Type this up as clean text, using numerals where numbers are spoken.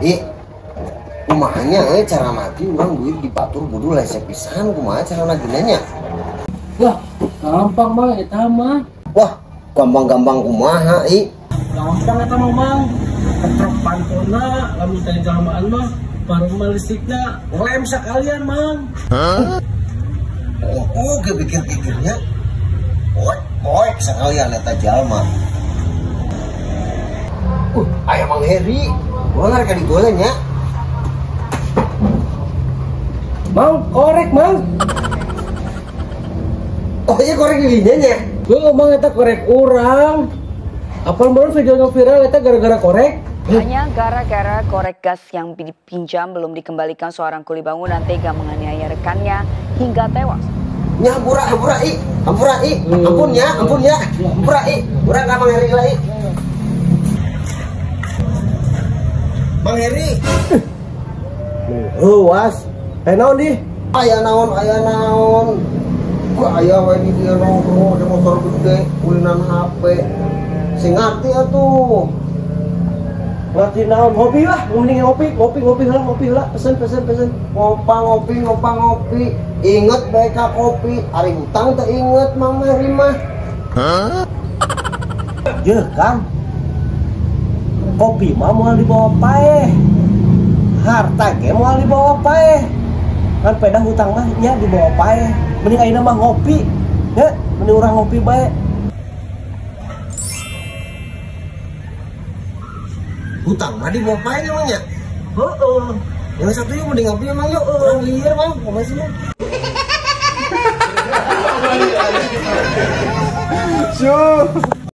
Ih, kumahanya cara mati urang duit dibatur bodoh lese pisan kumaha cara naginanya? Wah, gampang mah eta mah. Wah, gampang-gampang kumaha ih. Gampang eta mah mang. Ketrok pantona lamun tadi jalamaan mah bareng mah listrikna lem sekalian mang. Hah? Oh, ge pikir-pikirnya. Poek sekalian eta jalma. Aya Mang Heri. Urang rek digoleng nya. Mang, korek mang. Oh iya korek di dinya nya. Heuh mang eta korek urang. Apal baru video viral eta gara-gara korek. Hanya gara-gara korek gas yang dipinjam belum dikembalikan, seorang kuli bangunan tega menganiaya rekannya hingga tewas. Nya hampura hampura i, hampura i, ampun ya, ampun ya, hampura i, urang ka Mang Heri lah i. Mang Heri. Was, naon di? Aya naon, aya naon. Gua aya we di dieu nongkrong ada motor gede, kulinan HP. Sing ngarti atuh. Ngerti naon ngopi lah, mending ngopi, ngopi, ngopi lah, ngopi lah, pesen, pesen, pesen. Ngopa ngopi, ngopa ngopi. Inget bae ka kopi, ari hutang teu inget Mang Heri mah. Hah? Yeuh, Kang. Kopi mah moal dibawa paeh. Harta ge moal dibawa paeh. Kan pedah hutang mah nya dibawa paeh. Mending ayeuna mah ngopi. Nya, mending urang ngopi bae. Hutang mah dibawa paeh emang nya? Heeh. Yang satu yuk mending ngopi emang yuk. Urang lieur mang, kumaha sih mah? Syuh.